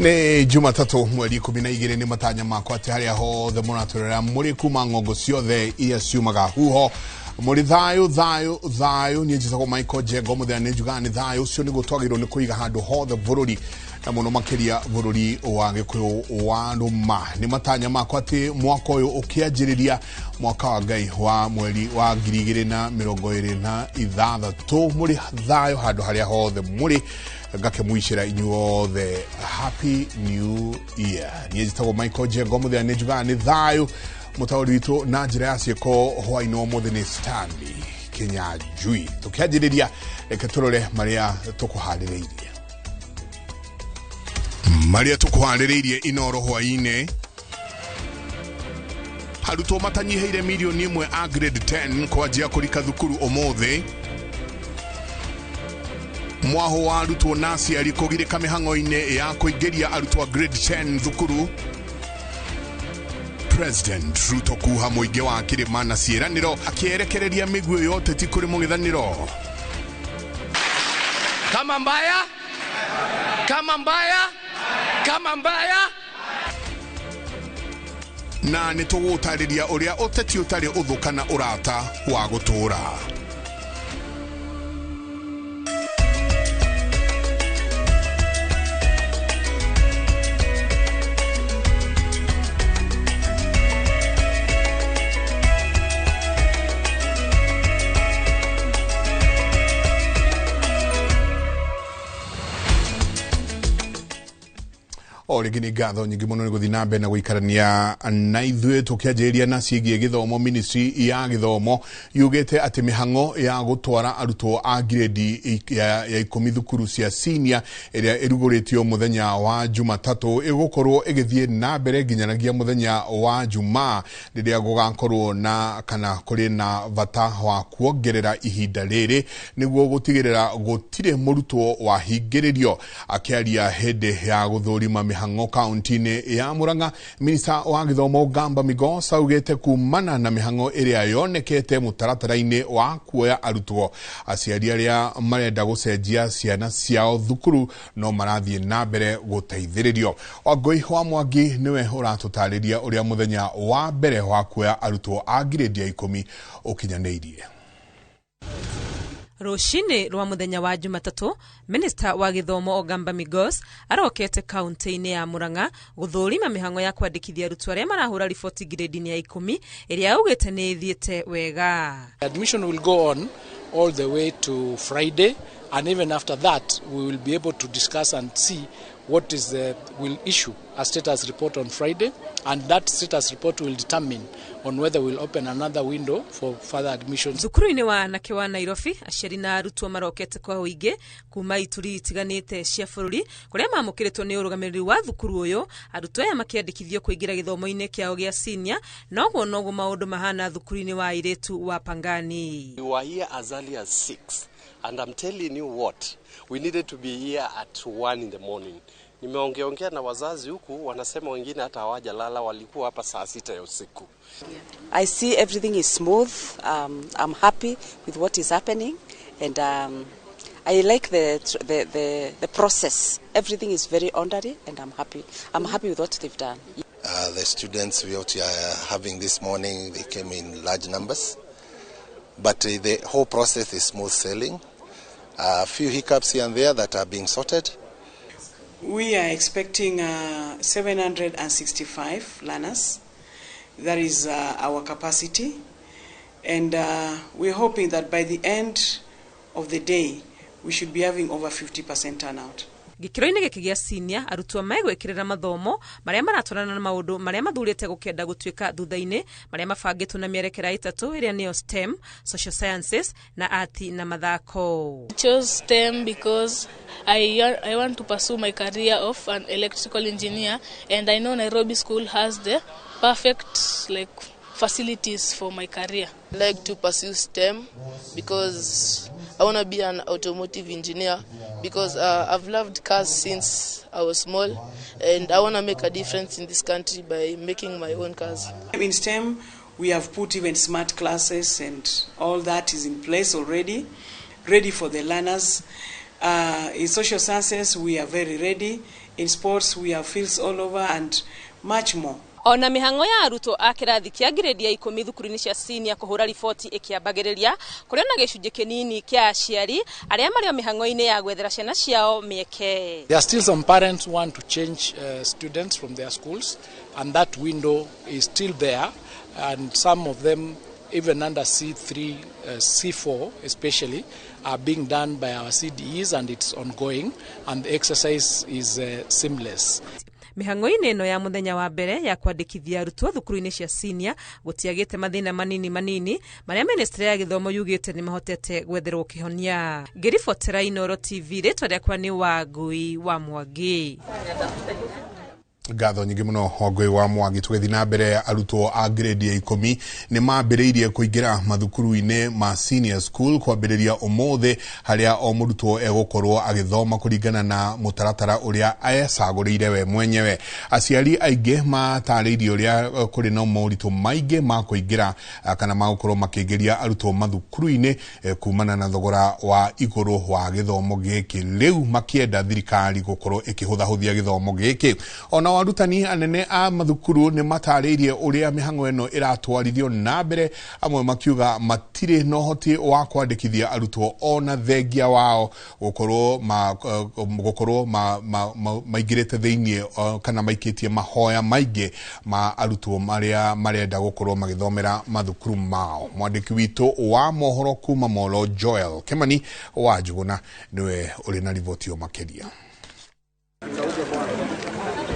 Nĩ Jumatatũ mweri 12 nĩ matanya makwa atĩ harĩa hothe mũratũrera mũrĩ kuma ng'ongo ciothe iria ciumaga huho mũrĩ thayũ thayũ thayũ. Niĩ njĩtagwo Michael Njengo mũthenya nĩ njugaga nĩ thayũ ũcio nĩguo twagĩrĩirwo nĩ kũiga handũ hothe bũrũri na mũno makĩria bũrũri wa Gĩkũyũ wa Rũma. Nĩ matanya makwa atĩ mwaka ũyũ ũkĩanjĩrĩria mwaka wa Ngai wa mweri wa 2026 mũrĩ thayũ handũ harĩa hothe mũrĩ, ngakĩmwicĩra inyuothe happy new year. Niĩ njĩtagwo Michael Njengo mũthenya nĩ njugaga nĩ thayũ. Mũtaũri witũ na njĩra ya ciĩko hwaĩ-inĩ wa ũmũthĩ nĩ Stanley Kinyanjui. Tũkĩanjĩrĩria reke tũrore marĩa tũkũharĩrĩirie. Marĩa tũkũharĩrĩirie Inoro hwaĩ-inĩ: arutwo matanyihĩire mirioni 1 a grade 10 kwanjia kũrika thukuru ũmũthĩ. Mwaho wa arutwo na aciari kũgirĩka mĩhang'o-inĩ ya kũingĩria arutwo a grade 10 thukuru. President Ruto kuha mũingĩ wa kĩrĩma na ciĩranĩro akĩerekereria mĩguĩ ya ũteti kũrĩ mũng'ethanĩro. Kama mbaya, kama mbaya, kama mbaya. Na nĩ tũgũtarĩria ũrĩa ũteti ũtarĩ ũthũ kana ũrata wa gũtũũra. O rĩngĩ nĩ ngatho nyingĩ mũno nĩ gũthiĩ na mbere na gũikarania na ithuĩ. Tũkĩanjĩrĩria na ciĩgiĩ gĩthomo, ministry ya gĩthomo yugĩte atĩ mĩhang'o ya gũtwara arutwo a grade ya 10 thukuru cia senior ĩrĩa ĩrugũrĩtio mũthenya wa Jumatatũ ĩgũkorwo ĩgĩthiĩ na mbere nginyanagia mũthenya wa Jumaa rĩrĩa gũgakorwo na kana kũrĩ na bata wa kuongerera ihinda rĩrĩ nĩguo gũtigĩrĩra gũtirĩ mũrutwo wahingĩrĩrio. Akĩaria hĩndĩ ya gũthũrima mĩhang'o kaunti-inĩ ya Murang'a, minista wa gĩthomo Gamba Migos augĩte kumana na mĩhang'o ĩrĩa yonekete mũtaratara-inĩ wa kuoya arutwo, aciari arĩa marenda gũcenjia ciana ciao thukuru no marathiĩ na mbere gũteithĩrĩrio. Wangũi wa Mwangi nĩwe ũratũtarĩria ũrĩa mũthenya wa mbere wa kuoya arutwo a grade ya 10 ũkinyanĩirie. Rũcinĩ rwa mũthenya wa Jumatatũ, minista wa gĩthomo Ogamba Migos arokete kaunti-inĩ ya Murang'a gũthũrima mĩhang'o ya kwandĩkithia arutwo arĩa marahũra riboti grade-inĩ ya 10 ĩrĩa augĩte nĩ ĩthiĩte wega. Admission will go on all the way to Friday, and even after that we will be able to discuss and see what is the will issue a status report on Friday, and that status report will determine on whether we'll open another window for further admissions. Thukuru-inĩ wa anake wa Nairobi, aciari na arutwo marokete kwa ũingĩ kuma ituri itiganĩte cia bũrũri kũrĩa mamũkĩrĩtwo nĩ ũrũgamĩrĩri wa thukuru ũyũ, arutwo aya makĩandĩkithio kũingĩra gĩthomo-inĩ kĩao gĩa senior. Noguo noguo maũndũ mahana thukuru-inĩ wa airĩtu wa Pangani. We were here as early as 6, and I'm telling you what, we needed to be here at 1 in the morning. Nimeongeongea na wazazi huku, wanasema wengine hata hawajalala, walikuwa hapa saa 6 ya usiku. I see everything is smooth. I'm happy with what is happening, and I like the process. Everything is very orderly, and I'm happy. I'm happy with what they've done. The students we are having this morning, they came in large numbers, but the whole process is smooth sailing. A few hiccups here and there that are being sorted. We are expecting 765 learners. That is our capacity. And we're hoping that by the end of the day, we should be having over 50% turnout. Gĩkĩro-inĩ gĩkĩ gĩa senior, arutwo megwĩkĩrĩra mathomo marĩa maratwarana na maũndũ marĩa mathurĩte gũkenda gũtuĩka thutha-inĩ, marĩa mabangĩtwo na mĩerekera 3 ĩrĩa nĩyo STEM, social sciences na art na mathako. I chose STEM because I want to pursue my career of an electrical engineer, and I know Nairobi School has the perfect facilities for my career. I like to pursue STEM because I want to be an automotive engineer, because I've loved cars since I was small, and I want to make a difference in this country by making my own cars. In STEM, we have put even smart classes and all that is in place already, ready for the learners. In social sciences, we are very ready. In sports, we have fields all over and much more. Ona mihango ya arutwo a kĩrathi kĩa grade ya 10 thukuru-inĩ cia senior kũhũra riboti ĩkĩambagĩrĩria kũrĩ na gĩcunjĩ kĩnini kĩa aciari arĩa marĩ o mĩhango-inĩ ya gwethera ciana ciao mĩeke. There are still some parents who want to change students from their schools, and that window is still there, and some of them even under C3, C4 especially, are being done by our CDEs, and it's ongoing, and the exercise is seamless. Mihango-inĩ ĩno ya mũthenya wa mbere ya kwandĩkithia arutwo thukuru-inĩ cia senior gũtiagĩte mathĩna manini manini marĩa ministry ya gĩthomo yugĩte nĩ mahotete gwetherwo kĩhonia. Ngĩribotera Inooro TV, rĩtwa rĩakwa nĩ Wangui wa Mwangi. Ngatho nyingĩ mũno Wangui wa Mwangi. Tũgĩthiĩ na mbere, arutwo a grade ya 10 nĩ mambĩrĩirie kũingĩra mathukuru-inĩ ma senior school kwambĩrĩria ũmũthĩ, harĩa o mũrutwo egũkorwo agĩthoma kũringana na mũtaratara ũrĩa ecagũrĩire we mwenyewe. Aciari aingĩ matarĩirie ũrĩa kũrĩ na moritũ maingĩ ma kũingĩra kana ma gũkorwo makĩingĩria arutwo mathukuru-inĩ kumana na thogora wa igũrũ wa gĩthomo gĩkĩ, rĩu makĩenda thirikari gũkorwo ĩkĩhũthahũthia gĩthomo gĩkĩ. Ona arutani anene a mathukuru nĩ matarĩirie ũrĩa mĩhang'o ĩno ĩratwarithio na mbere, amwe makiuga matirĩ na ũhoti wa kwandĩkithia arutwo ona thengia wao gũkorwo maingĩrĩte thĩinĩ kana maikĩtie mahoya maingĩ ma arutwo marĩa marenda gũkorwo magĩthomera mathukuru mao. Mwandĩki witũ wa mohoro kuma Molo, Joel Kimani wa Njuguna, nĩwe ũrĩ na riboti ĩyo makĩria.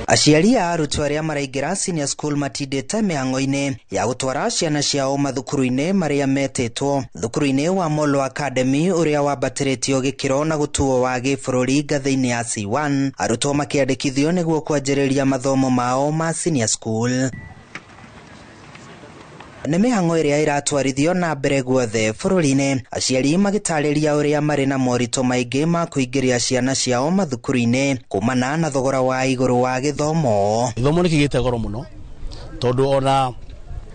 Aciari a arutwo arĩa maraingĩra senior school matindĩte mĩhang'o-inĩ ya gũtwara ciana ciao mathukuru-inĩ marĩa metĩtwo. Thukuru-inĩ wa Molo Academy ũrĩa wambatĩrĩtio gĩkĩro na gũtuo wa gĩbũrũri ngathĩ-inĩ ya C1, arutwo makĩandĩkithio nĩguo kwanjĩrĩria mathomo mao ma senior school. Nĩ mĩhang'o ĩrĩa ĩratwarithio na mbere guothe bũrũri-inĩ, aciari magĩtarĩria ũrĩa marĩ na moritũ maingĩ ma kũingĩria ciana ciao mathukuru-inĩ kumana na thogora wa igũrũ wa gĩthomo. Gĩthomo nĩ kĩgĩte goro mũno tondũ ona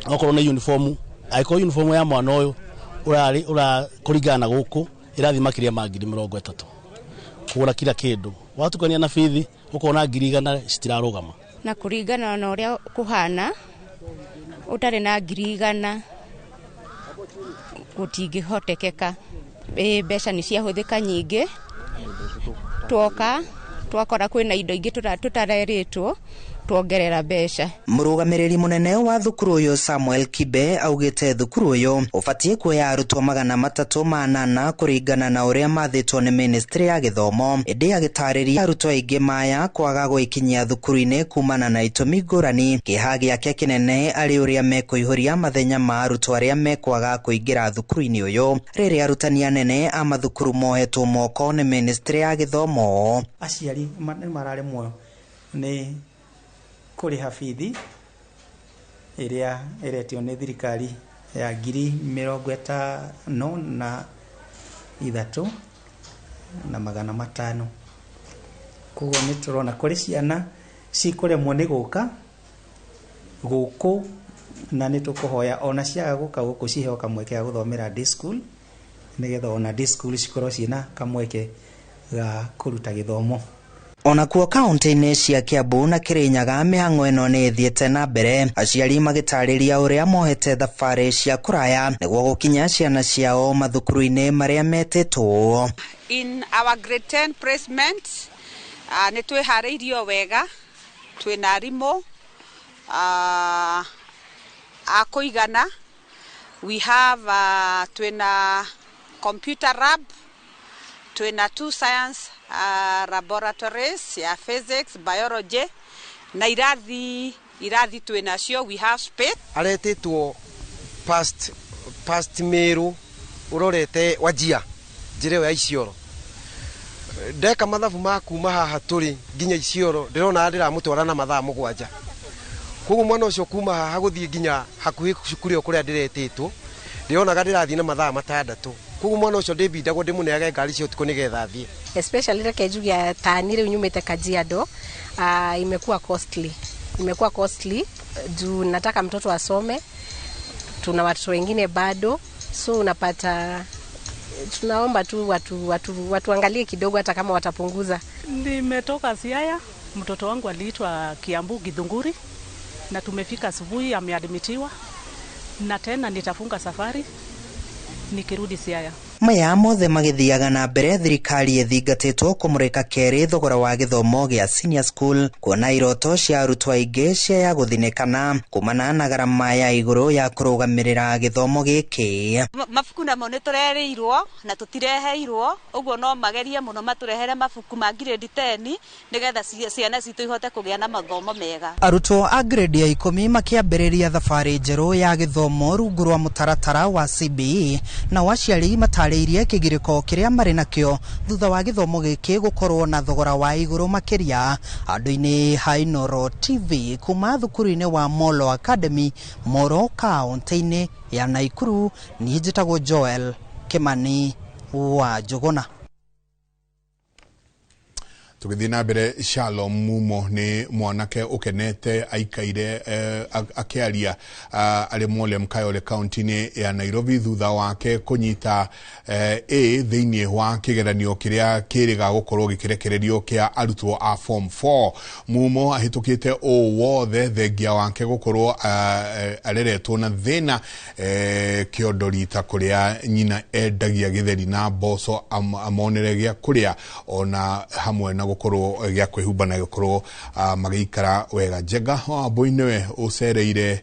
okorwo nĩ uniform, angĩkorwo uniform ya mwana ũyũ ũrarĩ ũrakũringana na gũkũ ĩrathiĩ makĩria ma 30,000 kũgũra kila kĩndũ, watukania na bithi ũkona 100,000 citirarũgama. Na kũringana na ũrĩa kũhana utari na 100,000 gutingĩhotekeka. Mbeca nĩ ciahũthĩka nyingĩ, tuoka twakora kwĩna indo ingĩ tũtarerĩtwo tuongerera mbeca. Mũrũgamĩrĩri mũnene wa thukuru ũyũ Samuel Kibe augĩte thukuru ũyũ ũbatiĩ kuoya arutwo 308 kũringana na ũrĩa mathĩtwo nĩ ministry ya gĩthomo, ĩndĩ agĩtarĩria arutwo aingĩ maya kwaga gwĩkinyia thukuru-inĩ kumana na itũmi ngũrani. Kĩeha gĩake kĩnene arĩ ũrĩa mekũihũria mathenya ma arutwo arĩa mekwaga kũingĩra thukuru-inĩ ũyũ, rĩrĩa arutani anene a mathukuru mohetwo moko nĩ ministry ya gĩthomo. Aciari nĩ mararemwo nĩ kũrĩha bithi ĩrĩa ĩretio nĩ thirikari ya 53,500. Koguo nĩ tũrona kũrĩ ciana cikũremwo nĩ gũka gũkũ, na nĩ tũkũhoya ona ciaga gũka gũkũ ciheo kamweke ga gũthomera day school, nĩgetha ona day school cikorwo ciĩna kamweke ga kũruta gĩthomo. Onakuo kaunti-inĩ cia Kiambu na Kirinyaga mĩhang'o ĩno nĩ ĩthiĩte na mbere, aciari magĩtarĩria ũrĩa mohete thabarĩ cia kũraya nĩguo gũkinya ciana ciao mathukuru-inĩ marĩa metĩtwo. In our grade 10 placement, nĩ twĩharĩirio wega, twĩna arimũ a kũigana. We have twĩna computer lab, twĩna 2 science laboratories ya physics, biology na irathi twĩnacio. We have space. Aretĩtwo past Meru urorete Wajia njĩra ĩyo ya Isiolo. Ndeka mathabu ma kuma haha tũrĩ nginya Isiolo ndĩrona ndĩramũtwara na mathaa 7. Koguo mwana ũcio kuma haha gũthiĩ nginya hakuhĩ cukuru ĩyo kũrĩa ndĩretĩtwo ndĩronaga ndĩrathiĩ na mathaa 6. Koguo mwana ũcio ndĩmbindagwo ndĩmũneage ngari cia ũtukũ nĩgetha athiĩ. Especially reke njuge tani rĩu nyumĩte Kajiado, imekuwa costly. Imekuwa costly juu nataka mtoto asome, tuna watoto wengine bado, so unapata Tunaomba tu watuangalie kidogo hata kama watapunguza. Nimetoka Siaya, mtoto wangu aliitwa Kiambu Githunguri na tumefika asubuhi, ameadmitiwa na tena nitafunga safari nikirudi Siaya. Maya mothe magithiaga na mbere thirikari ĩthingatĩtwo kũmũrĩka kerĩ thogora wa gĩthomo gĩa senior school kuona iroto cia arutwo aingĩ cia gũthinĩkana kumana na garama ya igũrũ ya kũrũgamĩrĩra gĩthomo gĩkĩ. Mabuku namo nĩ tũrerĩirwo na tũtireheirwo, ũguo no magerie mũno matũrehere mabuku ma grade 10 nĩgetha ciana citũ ihote kũgĩa na mathomo mega. Arutwo a grade ya 10 makĩambĩrĩria thabarĩ njerũ ya gĩthomo rungu rwa mũtaratara wa CBE na aciari matarĩirie kĩgirĩko kĩrĩa marĩ nakĩo thutha wa gĩthomo gĩkĩ gũkorwo na thogora wa igũrũ makĩria. Andũ-inĩ ha Inooro TV kuma thukuru-inĩ wa Molo Academy, Moro, kaunti-inĩ ya Nakuru, niĩ njĩtagwo Joel Kimani wa Njũgũna. Tũgĩthiĩ na mbere, Shalom Mumo nĩ mwanake ũkenete aikaire akĩaria arĩ Molem Kayole kaunti-inĩ ya Nairobi thutha wake kũnyita A thĩinĩ wa kĩgeranio kĩrĩa kĩrĩga gũkorwo gĩkĩrekererio kĩa arutwo a form 4. Mumo ahĩtũkĩte ũũ wothe thengia wake gũkorwo areretwo na thĩna kĩondo rita kũrĩa nyina endagia gĩtheri na mboco amonere gĩa kũrĩa ona hamwe na gukorwo gĩa kwĩhumba na gũkorwo magĩikara wega. Njenga Wambui nĩwe ũcereire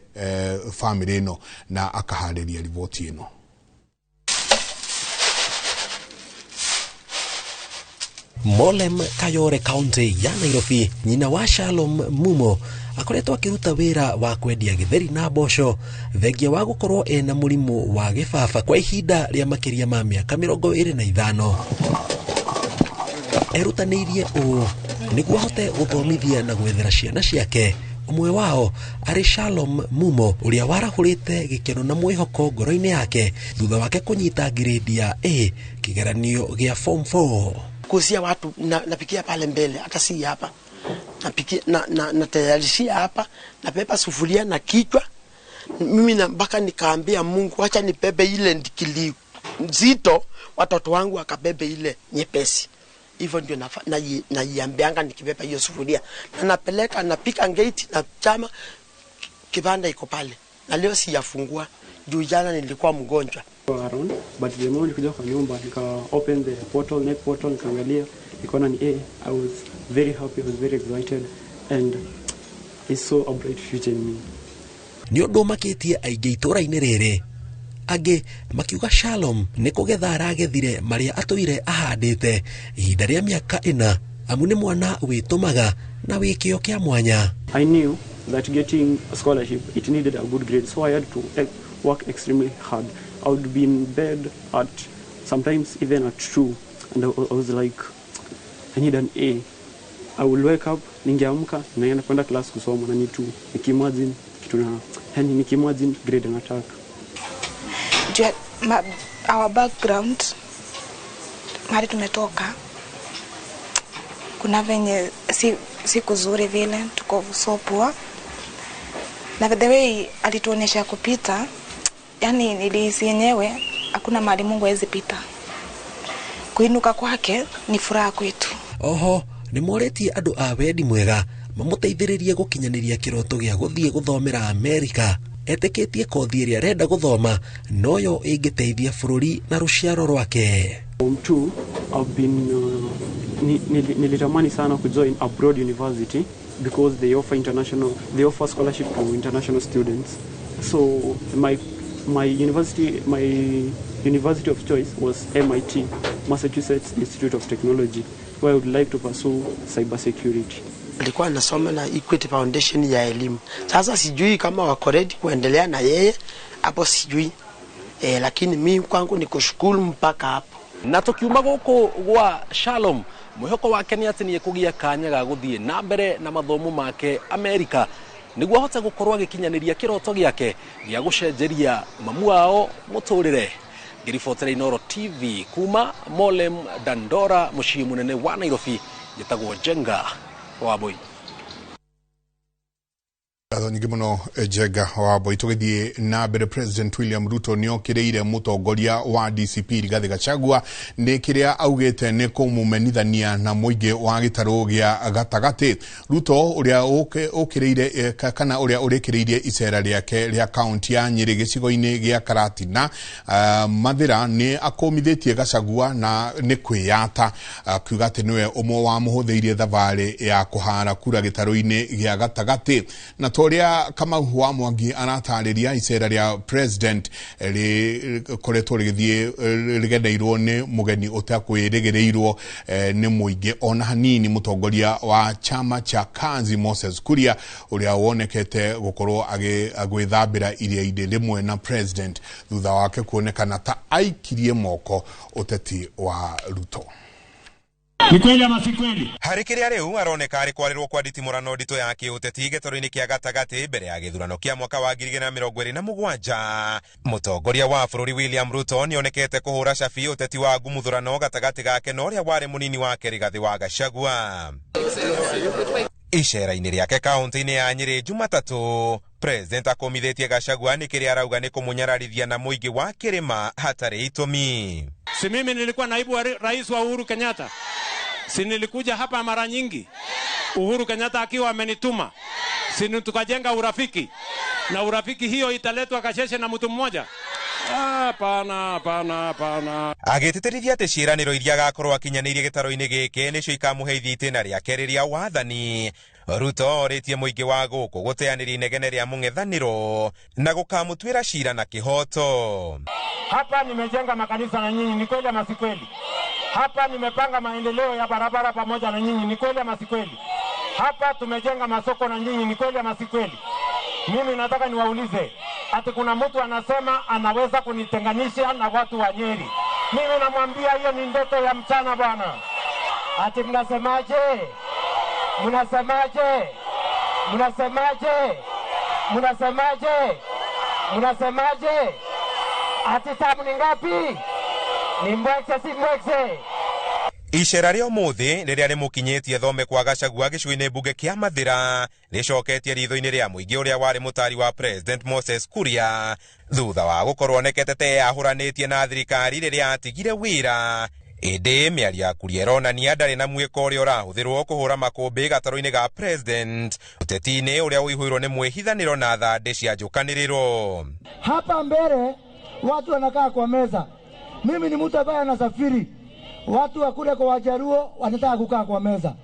famĩlĩ ĩno na akaharĩria riboti ĩno. Molem Kayole kaunti ya Nairobi, nyina wa Shalom Mumo akoretwo akiruta wira wa kwendia gĩtheri na mboco thengia wa gũkorwo ena mũrimũ wa gĩbaba kwa ihinda rĩa makĩria ma mĩaka 25. Erutanĩirie ũũ nĩguo ahote gũthomithia na gwethera ciana ciake, ũmwe wao arĩ Shalom Mumo ũrĩa warahũrĩte gĩkeno na mwĩhoko ngoro-inĩ yake thutha wake kũnyita grade ya A kĩgeranio gĩa form 4. Kuuzia watu napikia pale mbele, hata si hapa napikia natayarishia hapa, nabeba sufuria na kichwa mimi, na mpaka nikaambia Mungu acha nibebe ile ndikili nzito, watoto wangu wakabebe ile nyepesi. Hivyo ndio naiambianga nikibeba hiyo sufuria na napeleka, napika gate na chama kibanda iko pale, na leo sijafungua juu jana nilikuwa mgonjwa. Around, but the moment nilikuja kwa nyumba nika open the portal, net portal, nikaangalia nikaona ni A. I was very happy, I was very excited and I saw a bright future in me. Nĩ ũndũ ũmakĩtie aingĩ itũũra-inĩ rĩrĩ, angĩ makiuga Shalom nĩ kũgetha aragethire marĩa atũire ahandĩte ihinda rĩa mĩaka 4, amu nĩ mwana wĩtũmaga na wĩ kĩo kĩa mwanya. I knew that getting a scholarship it needed a good grade, so I had to work extremely hard. I would be in bed at sometimes even at 2, and I was like, I need an A. I will wake up, ningeamka naenda kwenda class kusoma na ni 2, nikimagine kitu na yani nikimagine grade nataka. Our background, mahali tumetoka, kuna venye si kuzuri vile, tuko so poor. Na the way alituonyesha kupita, yani nilihisi yenyewe hakuna mahali Mungu hawezi pita. Kuinuka kwake ni furaha kwetu. Oho nĩ moretie andũ a wendi mwega mamũteithĩrĩrie gũkinyanĩria kĩroto gĩa gũthiĩ gũthomera Amerika. Etĩkĩtie kothi ĩrĩa arenda gũthoma noyo ĩngĩteithia bũrũri na rũciaro rwake. Form 2, I've been nilitamani sana kujoin abroad university because they offer scholarship to international students. So my university of choice was MIT, Massachusetts Institute of Technology, where I would like to pursue cybersecurity. Alikuwa anasoma na Equity Foundation ya elimu. Sasa sijui kama wako ready kuendelea na yeye hapo, sijui. Lakini mimi kwangu ni kushukuru mpaka hapo. Na tukiuma gũkũ gwa Shalom, mwĩhoko wake nĩ atĩ nĩekũgĩa kanya ga gũthiĩ na mbere na mathomo make Amerika nĩguo ahote gũkorwo agĩkinyanĩria kĩroto gĩake gĩa gũcenjeria mamu wao mũtũrĩre. Ngĩribotera Inooro TV kuma Molem Dandora, mũciĩ mũnene wa Nairobi, njĩtagwo Njenga Wambui. Ngatho nyingĩ mũno Njenga wa Mboi. Tũgĩthiĩ na mbere, President William Ruto nĩ okĩrĩire mũtongoria wa DCP Rigathĩ Gachagua nĩ kĩrĩa augĩte nĩ kũmũmenithania na mũingĩ wa gĩtarũ gĩa gatagatĩ. Ruto ũrĩa ũkĩrĩire kana ũrĩa ũrĩkĩrĩirie icera rĩake rĩa kaunti ya Nyĩrĩ gĩcigo-inĩ gĩa Karatina Mathĩra nĩ akũmithĩtie Gachagua na nĩ kwĩyata, akiuga atĩ nĩwe ũmwe wamũhũthĩirie thabarĩ ya kũhara kura gĩtarũ-inĩ gĩa gatagatĩ. Na toria Kamau wa Mwangi aratarĩria, icera rĩa president rĩkoretwo rĩgĩthiĩ rĩgeneirwo nĩ mũgeni ũtakwĩrĩgĩrĩirwo nĩ mũingĩ ona hanini, mũtongoria wa chama cha Kazi Moses Kuria, ũrĩa wonekete gũkorwo agĩthambĩra iria-inĩ rĩmwe na president thutha wake kuonekana ta aikirie moko ũteti wa Ruto. Ni kweli ama si kweli? Harĩ kĩrĩa rĩu aroneka arĩ kwarĩrwo kwa nditimũrano nditũ ya kĩũteti gĩtarũ-inĩ kĩa gatagatĩ mbere ya gĩthurano kĩa mwaka wa 2027, mũtongoria wa bũrũri William Ruto nĩonekete kũhũra cabi ũteti wa ngumuthũrano gatagatĩ gake na ũrĩa warĩ mũnini wake Rigathĩ wa Gachagua. Icera-inĩ rĩake kaunti-inĩ ya Nyĩrĩ Jumatatũ, President akũmithĩtie Gachagua nĩ kĩrĩa arauga nĩ kũmũnyararithia na mũingĩ wa kĩrĩma hatarĩ itũmi. Si mimi nilikuwa naibu wa rais wa Uhuru Kenyatta? Si nilikuja hapa mara nyingi Uhuru Kenyatta akiwa amenituma? Si tukajenga urafiki, na urafiki hiyo italetwa Kasheshe na mtu mmoja? Hapana, hapana, hapana. Agĩtĩtĩrithia atĩ ciĩranĩro iria agakorwo akinyanĩirie gĩtarũ-inĩ gĩkĩ nĩcio ikamũheithia itĩna rĩake rĩrĩa wathani. Ruto orĩtie mũingĩ wa gũkũ gũteanĩria inegene rĩa mũng'ethanĩro na gũkamũtuĩra cira na kĩhoto. Hapa nimejenga makanisa na nyinyi, ni kweli ama si kweli? Hapa nimepanga maendeleo ya barabara pamoja na nyinyi, ni kweli ama si kweli? Hapa tumejenga masoko na nyinyi, ni kweli ama si kweli? Mimi nataka niwaulize, ati kuna mtu anasema anaweza kunitenganisha na watu wa Nyeri. Mimi namwambia hiyo ni ndoto ya mchana bwana. Ati mnasemaje? Mnasemaje? Mnasemaje? Mnasemaje? Mnasemaje? Ati tamu ni ngapi? Ni mbwekse si mbwekse? Icera rĩa ũmũthĩ rĩrĩa rĩmũkinyĩtie thome kwa Gachagua gĩcigo-inĩ mbunge kĩa Mathĩra rĩcoketie ritho-inĩ rĩa mũingĩ ũrĩa warĩ mũtari wa President Moses Kuria thutha wa gũkorwo onekete ta eyahũranĩtie na thirikari rĩrĩa atigire wĩra. Ĩndĩ mĩario ya Kuria ĩronania ndarĩ na mwĩko ũrĩa ũrahũthĩrwo kũhũra makũmbĩ gatarũ-inĩ ga president ũteti-inĩ ũrĩa ũihũirwo nĩ mwĩhithanĩro na thandĩ cia njũkanĩrĩro. Hapa mbele watu wanakaa kwa meza, mimi ni mtu ambaye anasafiri. Watu wa kule kwa Wajaruo wanataka kukaa kwa meza,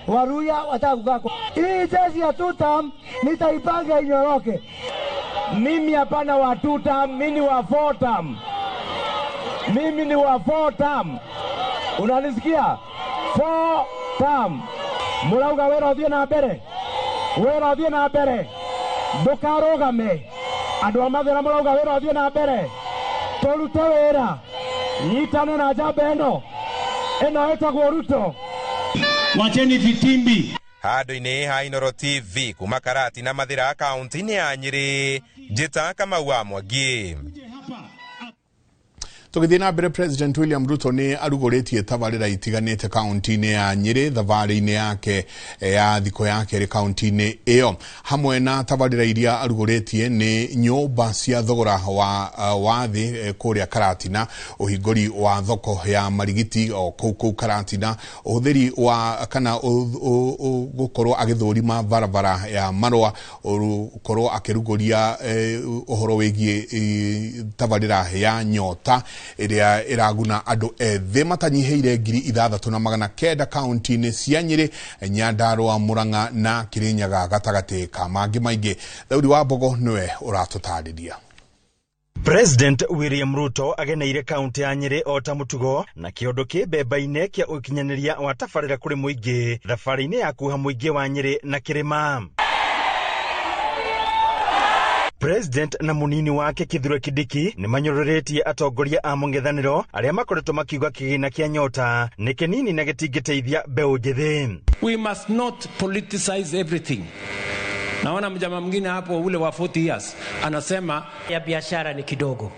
Waruya wanataka kukaa kwa... Hii jeshi ya tutam nitaipanga inyoroke. Mimi hapana wa tutam, mimi ni wa four term. Mimi ni wa four term. Unanisikia? Four term. Murauga wera uthie na mbere. Wera uthie na mbere. Ndukarugame. Andu a Mathĩra murauga wera uthie na mbere. Turute wira. Nyitane na njamba ĩno. Ĩno ĩtagwo Ruto. Wacheni vitimbi. Handũ-inĩ ha Inooro TV kuma Karati na Mathĩra kaunti-inĩ ya Nyĩrĩ, Njĩta Kamau wa Mwangi. Tũgĩthiĩ na mbere, President William Ruto nĩ arugũrĩtie tabarĩra itiganĩte kaunti-inĩ ya Nyĩrĩ thabarĩ-inĩ yake ya thikũ ya kerĩ kaunti-inĩ ĩyo. Hamwe na tabarĩra iria arugũrĩtie nĩ nyũmba cia thogora wa thĩ kũrĩa Karatina, ũhingũri wa thoko ya marigiti o kũu Karatina, ũhũthĩri wa kana gũkorwo agĩthũrima barabara ya Marũa, gũkorwo akĩrugũria ũhoro wĩgiĩ tabarĩra ya Nyota ĩrĩa ĩraguna andũ ethĩ matanyihĩire 6,900 kaunti-inĩ cia Nyĩrĩ, Nyandarũa, Murang'a na Kĩrĩnyaga gatagatĩ ka mangĩ maingĩ. Daudi wa Mbogo nĩwe ũratũtarĩria. President William Ruto ageneire kaunti ya Nyĩrĩ o ta mũtugo na kĩondo kĩ mbemba-inĩ kĩa ũkinyanĩria wa tabarĩra kũrĩ mũingĩ thabarĩ-inĩ ya kuha mũingĩ wa Nyĩrĩ na kĩrĩma. President na munini wake Kithure Kindiki nĩ manyũrũrĩtie atongoria a mũng'ethanĩro arĩa makoretwo makiuga kĩgĩna kĩa Nyota nĩ kĩnini na gĩtingĩteithia mbeũ njĩthĩ. We must not politicize everything. Naona mjamaa mwingine hapo ule wa 40 years anasema ya biashara ni kidogo.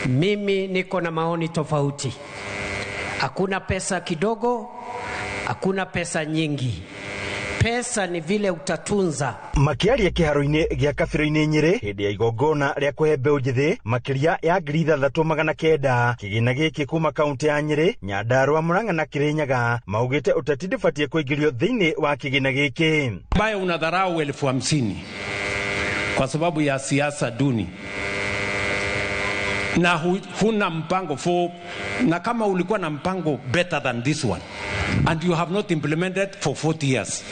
Mimi niko na maoni tofauti. Hakuna pesa kidogo, hakuna pesa nyingi. Pesa ni vile utatunza. Makiaria kĩharo-inĩ gĩa Kabiro-inĩ Nyĩrĩ hĩndĩ ya igongona rĩa kũhe mbeũ njĩthĩ makĩria ya 6900 kĩgĩna gĩkĩ kuma kaunti ya Nyĩrĩ, Nyandarua, Murang'a na Kirinyaga maugĩte ũteti ndũbatiĩ kũingĩrio thĩinĩ wa kĩgĩna gĩkĩ. Ambaye unadharau 50,000 kwa sababu ya siasa duni na huna mpango for, na kama ulikuwa na mpango better than this one and you have not implemented for 40 years,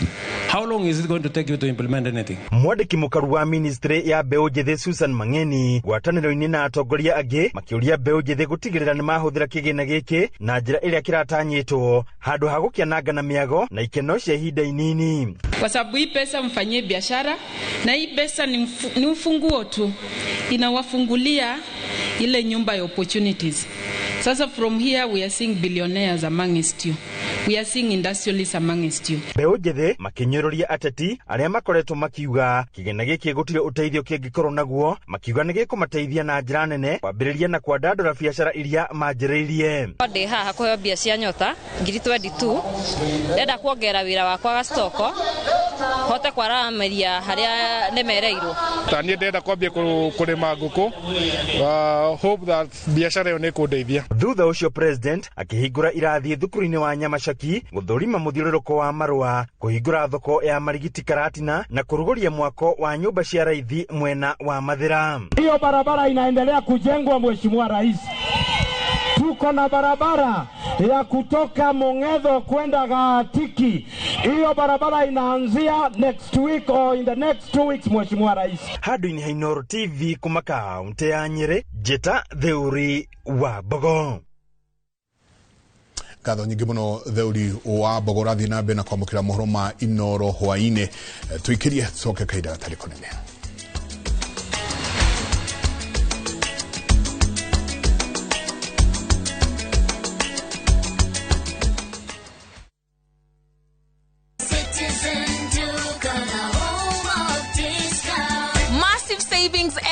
how long is it going to take you to implement anything? Mwandĩki mũkaru wa ministry ya mbeũ njĩthĩ Susan Mang'eni ngwatanĩro-inĩ na atongoria angĩ makĩũria mbeũ njĩthĩ gũtigĩrĩra nĩ mahũthĩra kĩgĩna gĩkĩ na njĩra ĩrĩa kĩratanyĩtwo handũ ha gũkĩananga na mĩago na ikeno cia ihinda inini. Kwa sababu hii pesa mfanyie biashara, na hii pesa ni ufunguo tu, inawafungulia ile nyumba ya opportunities. Sasa from here we are seeing billionaires amongst you. We are seeing industrialists amongst you. Mbeũ njĩthĩ makĩnyũrũria ateti arĩa makoretwo makiuga kĩgĩna gĩkĩ gũtirĩ ũteithio kĩngĩkorwo naguo, makiuga nĩ gĩkũmateithia na njĩra nene kwambĩrĩria na kwandandũra biacara iria manjĩrĩirie. Ndĩ haha kũheo mbia cia nyota 22,000, ndenda kuongerera wĩra wakwa ga stoko hote kwaramĩria harĩa nemereirwo. Ta niĩ ndĩrenda kwambia kũrĩma ngũkũ, hope that biacara ĩyo nĩ ĩkũndeithia. Thutha ũcio president akĩhingũra irathi thukuru-inĩ wa Nyamacaki, gũthũrima mũthiũrũrũko wa marũa, kũhingũra thoko ya Marigiti Karatina na kũrugũria mwako wa nyũmba cia raithi mwena wa Mathĩra. Hiyo barabara inaendelea kujengwa, Mheshimiwa Rais. Tuko na barabara ya kutoka Mongetho kwenda Gatiki. Hiyo barabara inaanzia next week or in the next 2 weeks, Mheshimiwa Rais. Handũ-inĩ ha Inooro TV kuma kaunti ya Nyĩrĩ, Njĩta Theuri wa Mbogo. Ngatho nyingĩ mũno Theuri wa Mbogo, ũrathiĩ na mbere na kwamũkĩra mohoro ma Inooro hwaĩ-inĩ. Tũikĩrie tũcoke kahinda gatarĩ kũnene.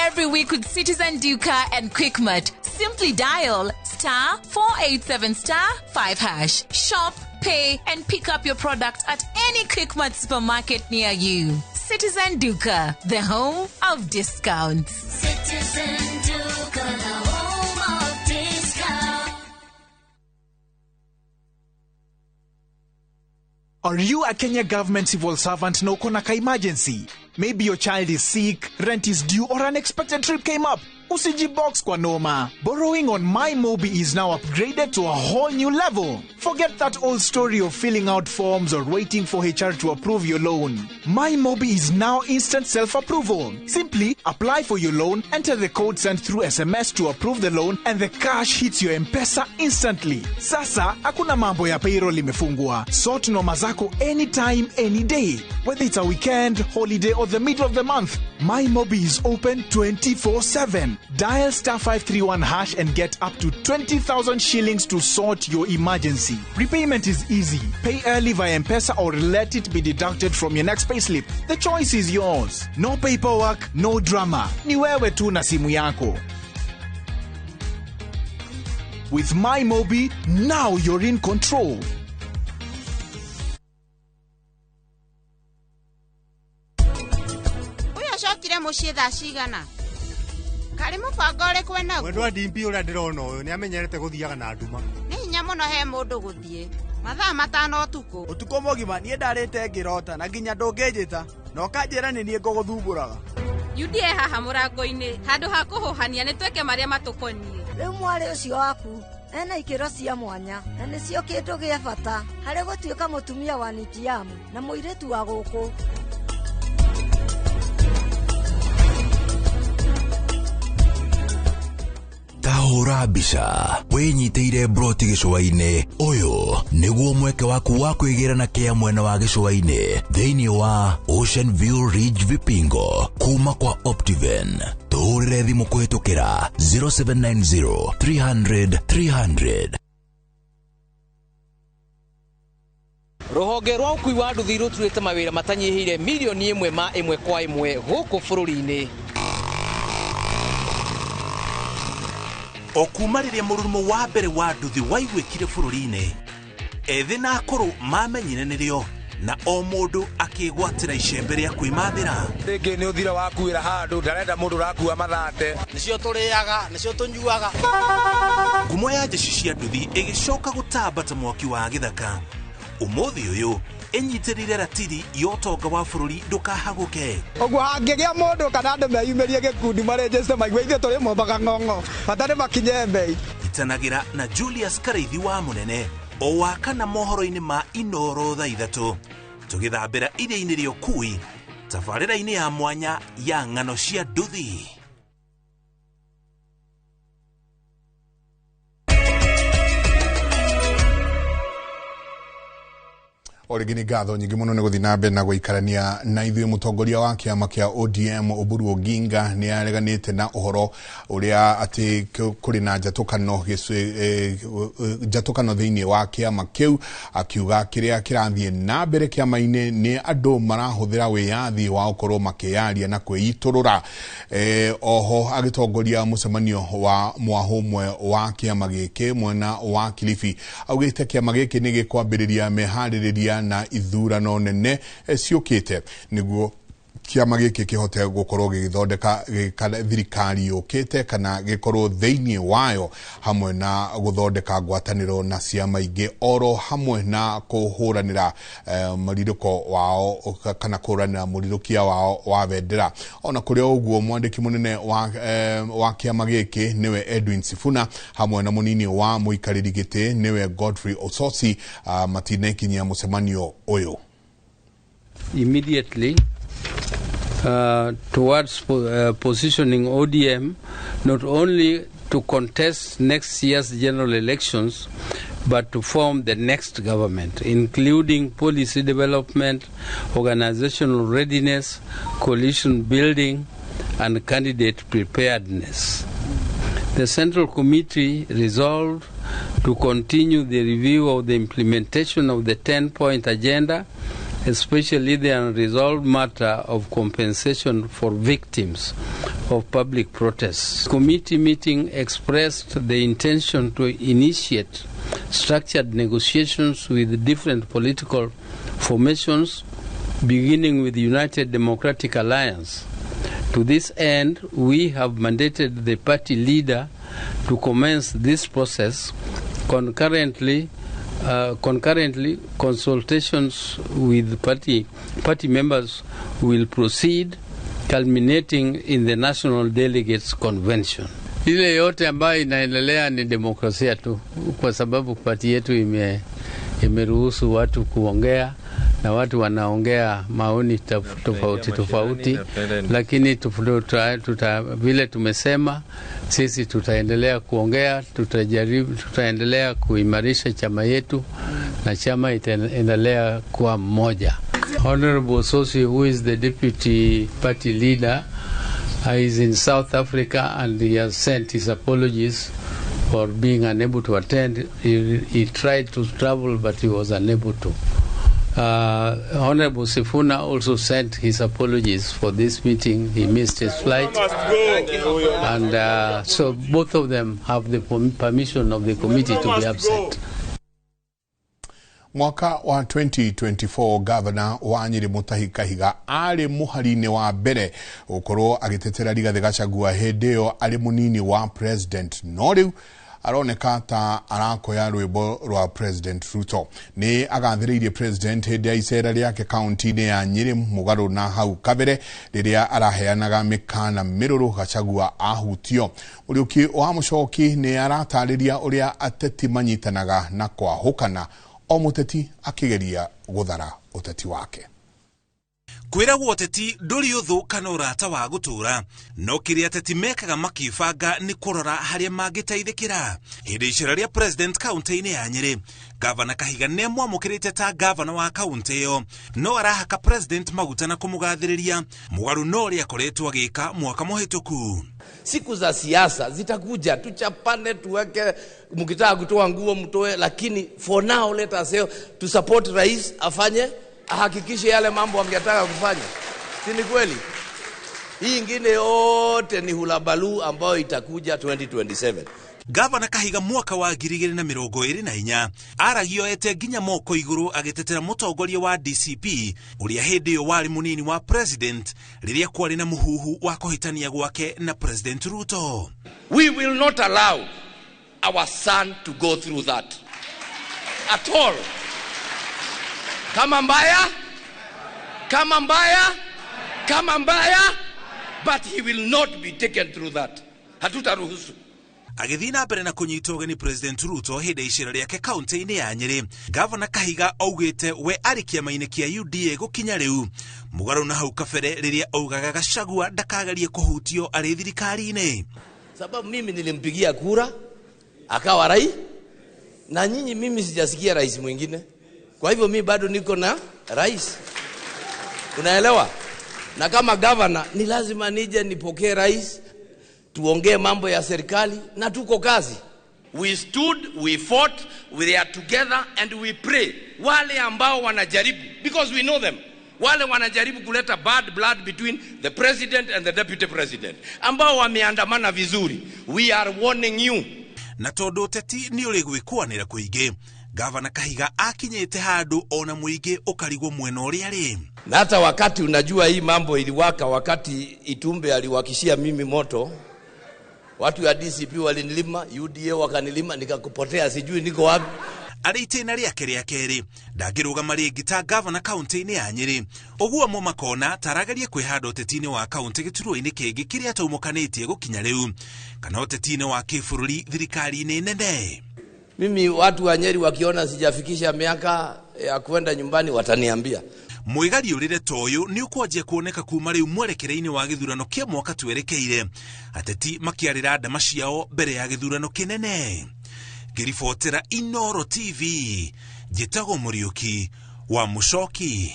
Every week with Citizen Duka and Quickmart. Simply dial *487*5#. Shop, pay, and pick up your product at any Quickmart supermarket near you. Citizen Duka, the home of discounts. Citizen Duka, the home of discounts. Are you a Kenya government civil servant na uko na ka emergency? Maybe your child is sick, rent is due, or an unexpected trip came up. Usijibox kwa noma. Borrowing on MyMobi is now upgraded to a whole new level. Forget that old story of filling out forms or waiting for HR to approve your loan. MyMobi is now instant self-approval. Simply apply for your loan, enter the code sent through SMS to approve the loan, and the cash hits your M-Pesa instantly. Sasa, hakuna mambo ya payroll imefungwa. Sort noma zako anytime, any day. Whether it's a weekend, holiday, or the middle of the month, MyMobi is open 24/7. Dial *531# and get up to 20,000 shillings to sort your emergency. Repayment is easy. Pay early via M-Pesa or let it be deducted from your next payslip. The choice is yours. No paperwork, no drama. Ni wewe tu na simu yako. With MyMobi, now you're in control. Uyu acokire muciĩ thaa cigana? Karĩ mũbango ũrĩkũ enaguo? Mwendwa Dimpi ũrĩa ndĩrona ũyũ nĩamenyerete gũthiaga na nduma. Nĩ hinya mũno he mũndũ gũthiĩ mathaa 5 ũtukũ. Ũtukũ mũgima niĩ ndarĩte ngĩrota na nginya ndũngĩnjĩta na ũkanjĩra nĩ niĩ ngũgũthumbũraga. UDA haha mũrango-inĩ handũ ha kũhũhania nĩ twĩke marĩa matũkoniĩ. Rĩu mwarĩ ũcio waku ena ikĩro cia mwanya na nĩcio kĩndũ gĩa bata harĩ gũtuĩka mũtumia wa nitiamu na mũirĩtu wa gũkũ. Tahũra mbica wĩnyitĩire broti gĩcũa-inĩ. Ũyũ nĩguo mweke waku wa kwĩgĩra na kĩa mwena wa gĩcũa-inĩ thĩinĩ wa Ocean View Ridge Vipingo kuma kwa Optiven. Tũhũrĩre thimũ kũhĩtũkĩra 0790 300 300. Rũhonge rwa ũkui wa nduthi rũturĩte mawĩra matanyihĩire milioni 1 ma 1 kwa 1 gũkũ bũrũri-inĩ. O kuma rĩrĩa mũrurumo wa mbere wa nduthi waiguĩkire bũrũri-inĩ, ethĩ na akũrũ mamenyire nĩrĩo. Na o mũndũ akĩgwatĩra icembe rĩa kwĩmathĩra. Rĩngĩ nĩ ũthira wakuĩra handũ ndarenda mũndũ ũrakua mathate. Nĩcio tũrĩaga, nĩcio tũnyuaga. Ngumo ya jeshi cia nduthi ĩgĩcoka gũtamba ta mwaki wa gĩthaka. Ũmũthĩ ũyũ ĩnyitĩrĩire ratiri ya ũtonga wa bũrũri ndũkahagũke. Ũguo hangĩgĩa mũndũ kana andũ meyumĩrie gĩkundi marĩnjĩte maigue ithuĩ tũrĩ mombaga ng'ong'o bata nĩ makinye mbei. Itanagĩra na Julius Karaithi wa Mũnene o wa kana mohoro-inĩ ma Inoro thaa 3 tũgĩthambĩra iria-inĩ rĩa ũkui tabarĩra-inĩ ya mwanya ya ng'ano cia nduthi. O rĩngĩ nĩ ngatho nyingĩ mũno nĩ gũthiĩ na mbere na gũikarania na ithuĩ. Mũtongoria wa kĩama kĩa ODM Oburu Oginga nĩ areganĩte na ũhoro ũrĩa atĩ kũrĩ na njatũkano thĩinĩ wa kĩama kĩu, akiuga kĩrĩa kĩrathiĩ na mbere kĩama-inĩ nĩ andũ marahũthĩra wĩyathi wa gũkorwo makĩyaria na kwĩitũrũra. Oho agĩtongoria mũcemanio wa mwahũ ũmwe wa kĩama gĩkĩ mwena wa Kilifi, augĩte kĩama gĩkĩ nĩ gĩkwambĩrĩria meharĩrĩria na ithurano nene ciũkĩte nĩguo kĩama gĩkĩ kĩhote gũkorwo gĩgĩthondeka thirikari yũkĩte kana gĩkorwo thĩinĩ wayo, hamwe na gũthondeka ngwatanĩro na ciama ingĩ, oro hamwe na kũhũranĩra mũrirũko wao kana kũhũranĩra mũrirũkia wao wa bendera. Ona kũrĩ o ũguo, mwandĩki mũnene wa kĩama gĩkĩ nĩwe Edwin Sifuna hamwe na mũnini wa mũikarĩri gĩtĩ nĩwe Godfrey Ososi matinekinyia mũcemanio ũyũ. Immediately towards positioning ODM not only to contest next year's general elections, but to form the next government, including policy development, organizational readiness, coalition building, and candidate preparedness. The Central Committee resolved to continue the review of the implementation of the 10-point agenda, especially the unresolved matter of compensation for victims of public protests. Committee meeting expressed the intention to initiate structured negotiations with different political formations, beginning with the United Democratic Alliance. To this end, we have mandated the party leader to commence this process. Concurrently, consultations with party members will proceed, culminating in the National Delegates Convention. Ile yote ambayo inaendelea ni demokrasia tu, kwa sababu parti yetu imeruhusu watu kuongea na watu wanaongea maoni tofauti tofauti, lakini vile tumesema sisi tutaendelea kuongea, tutajaribu, tutaendelea kuimarisha chama yetu na chama itaendelea kuwa mmoja. Honorable Sosi, who is the deputy party leader, is in South Africa and he has sent his apologies for being unable to attend. He tried to travel but he was unable to. Honorable Sifuna also sent his apologies for this meeting. He missed his flight. And so both of them have the permission of the committee to be absent. Mwaka wa 2024 Governor wa Nyeri Mutahi Kahiga arĩ mũhari-inĩ wa mbere gũkorwo agĩtetera Rigathĩ Gachagua hĩndĩ ĩyo arĩ mũnini wa president, no rĩu aroneka ta arakoya rwĩmbo rwa President Ruto. Nĩ agathĩrĩirie president hĩndĩ ya icera rĩake kaunti-inĩ ya Nyeri mũgarũ na hau kabere rĩrĩa araheanaga mĩkana mĩrũrũ Gachagua ahutio. Mũriũki wa Mũchoki nĩ aratarĩria ũrĩa ateti manyitanaga na kwahũkana, o mũteti akĩgeria gũthara ũteti wake. Kwĩragwo ũteti ndũrĩ ũthũ kana ũrata wa gũtũũra, no kĩrĩa ateti mekaga makĩbanga nĩ kũrora harĩa mangĩteithĩkĩra. Hĩndĩ icera rĩa president kaunti-inĩ ya Nyeri, Gavana Kahiga nĩ amwamũkĩrĩte ta gavana wa kaunti ĩyo, no arahaka president maguta na kũmũgathĩrĩria mũgarũ no ũrĩa akoretwo agĩka mwaka mũhĩtũku. Siku za siasa zitakuja, tuchapane, tuweke, mkitaka kutoa nguo mtoe, lakini for now let us say to support rais afanye, ahakikishe yale mambo angetaka kufanya. Si ni kweli? Hii ingine yote ni hulabalu ambayo itakuja 2027. Gavana Kahiga mwaka wa 2024 aragio ete nginya moko iguru agitetera mutongoria wa DCP uria hindi iyo wari munini wa president riria kwari na muhuhu wa kuhitania gwake na President Ruto. We will not allow our son to go through that at all. Kama mbaya, kama mbaya, kama mbaya, but he will not be taken through that. Hatutaruhusu. Agĩthiĩ na mbere na kũnyita ũgeni President Ruto hĩndĩ ya icera rĩake kaunti-inĩ ya Nyĩrĩ, Gavana Kahiga augĩte we arĩ kĩama-inĩ kĩa UDA gũkinya rĩu, mũgarũ na hau kabere rĩrĩa augaga Gachagua ndakagerie kũhutio arĩ thirikari-inĩ. Sababu mimi nilimpigia kura akawa rais, na nyinyi mimi sijasikia rais mwingine. Kwa hivyo mimi bado niko na rais. Unaelewa? Na kama governor ni lazima nije nipokee rais, tuongee mambo ya serikali na tuko kazi. We stood, we fought, we are together and we pray. Wale ambao wanajaribu, because we know them. Wale wanajaribu kuleta bad blood between the president and the deputy president, ambao wameandamana vizuri, we are warning you. Na tondu uteti ni uri gwikwanira kuingi, Gavana Kahiga akinyite handu ona muingi ukarigwo mwena uria ari. Na hata wakati unajua hii mambo iliwaka, wakati Itumbe aliwakishia mimi moto, watu ya DCP walinilima, UDA wakanilima, nikakupotea, sijui niko wapi. Arĩ itĩna rĩake rĩa kerĩ ndangĩrũgama rĩngĩ ta gavana kaunti-inĩ ya Nyĩrĩ, ũguo amwe makona taragerie kwĩhanda ũteti-inĩ wa kaunti gĩturwa-inĩ kĩngĩ kĩrĩa ataumũkanĩtie gũkinya rĩu, kana ũteti-inĩ wa kĩbũrũri thirikari-inĩ nene. Mimi watu wa Nyeri wakiona sijafikisha miaka ya kwenda nyumbani wataniambia. Mwĩgariũrĩre ta ũyũ nĩ ũkwanjia kuoneka kuma rĩu mwerekereini wa gĩthurano kĩa mwaka twerekeire, ateti makĩarĩra ndama ciao mbere ya gĩthurano kĩnene. Ngĩribotera Inoro TV, njĩtagwo Mũriũki wa Mũcoki.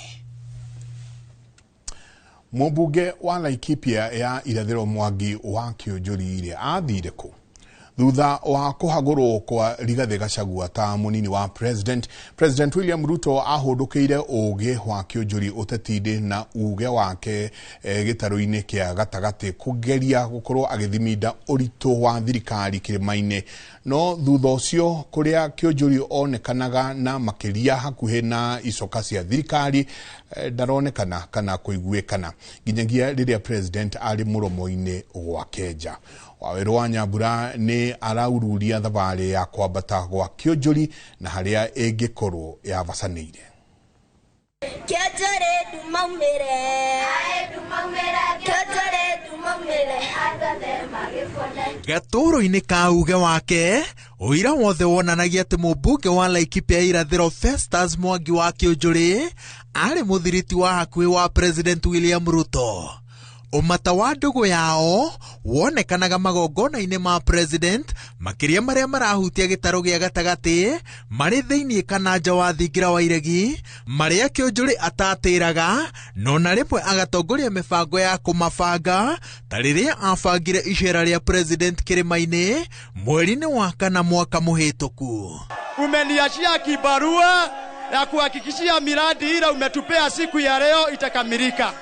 Mũmbunge wa Laikipia ya Irathĩro Mwangi wa Kĩũnjũri athire kũ thutha wa kũhagũrwo kwa Rigathĩ Gachagua ta mũnini wa president? President William Ruto ahũndũkĩire ũgĩ wa Kĩũnjũri ũteti-inĩ na uge wake gĩtarũ-inĩ kĩa gatagatĩ kũgeria gũkorwo agĩthiminda ũritũ wa thirikari kĩrĩma-inĩ, no thutha ũcio kũrĩa Kĩũnjũri onekanaga na makĩria hakuhĩ na icoka cia thirikari ndaronekana kana kũiguĩkana nginyagia rĩrĩa president arĩ mũromo-inĩ gwake nja. Wawerũ wa Nyambura nĩ araururia thabarĩ ya kwambata gwa Kĩũnjũri na harĩa ĩngĩkorwo yavacanĩire. Kĩũnjũri ndumaumĩre, Kĩũnjũri ndumaumĩre, Gatũũro-inĩ ka uge wake ũira wothe wonanagia atĩ mũmbunge wa Laikipia Irathĩro Festus Mwangi wa Kĩũnjũri arĩ mũthiriti wa hakuhĩ wa President William Ruto. Ũmata wa ndũgũ yao wonekanaga magongona-inĩ ma president, makĩria marĩa marahutia gĩtarũ gĩa gatagatĩ marĩ thĩinĩ kana nja wa thingira wa iregi, marĩa Kĩũnjũri atatĩraga no na rĩmwe agatongoria mĩbango ya kũmabanga ta rĩrĩa abangire icera rĩa president kĩrĩma-inĩ mweri-inĩ wa kana mwaka mũhĩtũku. Umeniachia kibarua ya kuhakikishia miradi ile umetupea siku ya leo itakamilika.